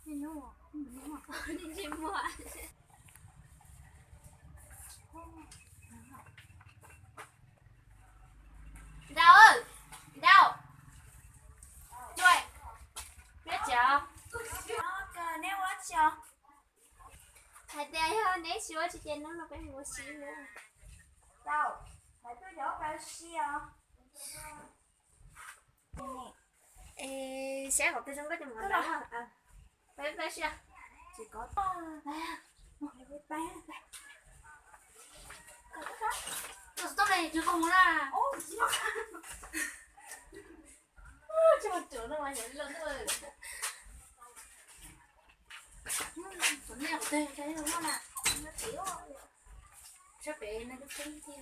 Ntau, ntau, cuaj, peb tsev. Neb ua tsi os? Hais tias yog neb tsis ua tsis ces hnub no peb mus ua si. Tau, hais tuaj yog peb ua si os. Es saib qhov twg zoo nkauj ces mus los. Peb peb si. Tsis ko. Tus toj ne tsis qhov mus na. Tsis mus tsuav no mas yog loj tuaj. Tus nej qhov twg saib zoo nkauj na. Saib pem no kuj tseeb tiag.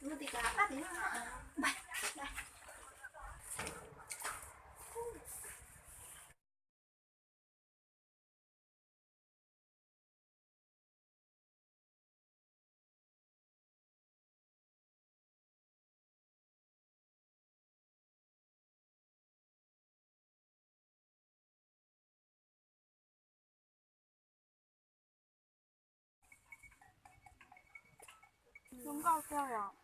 Mus tim kav qab tim no. Zoo nkauj kawg os.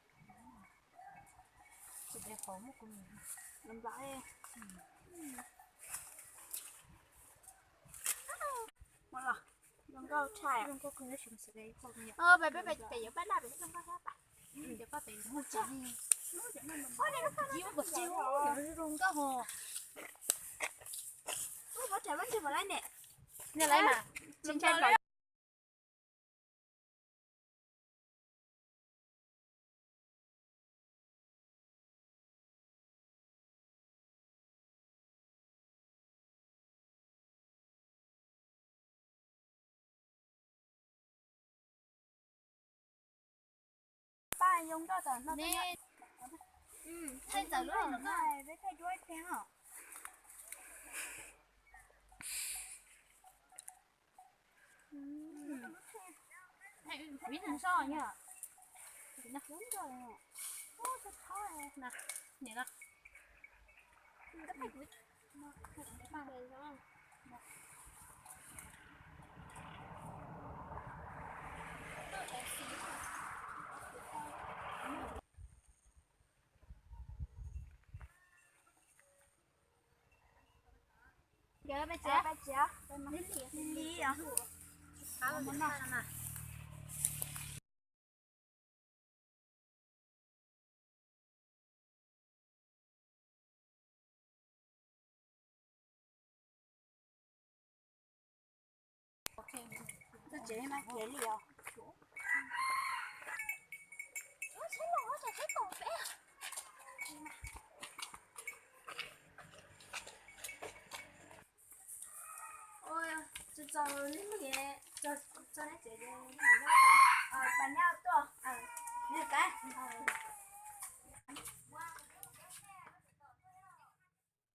Zoo nkauj tshaj. Peb peb pem yuav pab laj pem zoo nkauj tshaj. Zoo nkauj hos. Ub, pov tseg, pov tseg, pov tseg, pov tseg. Pab zoo nkauj tom no. Thaij ntawm lub no, peb thaij duab thiab os. Li os. Txog tsev mas khiav li os. Txog neb tsev.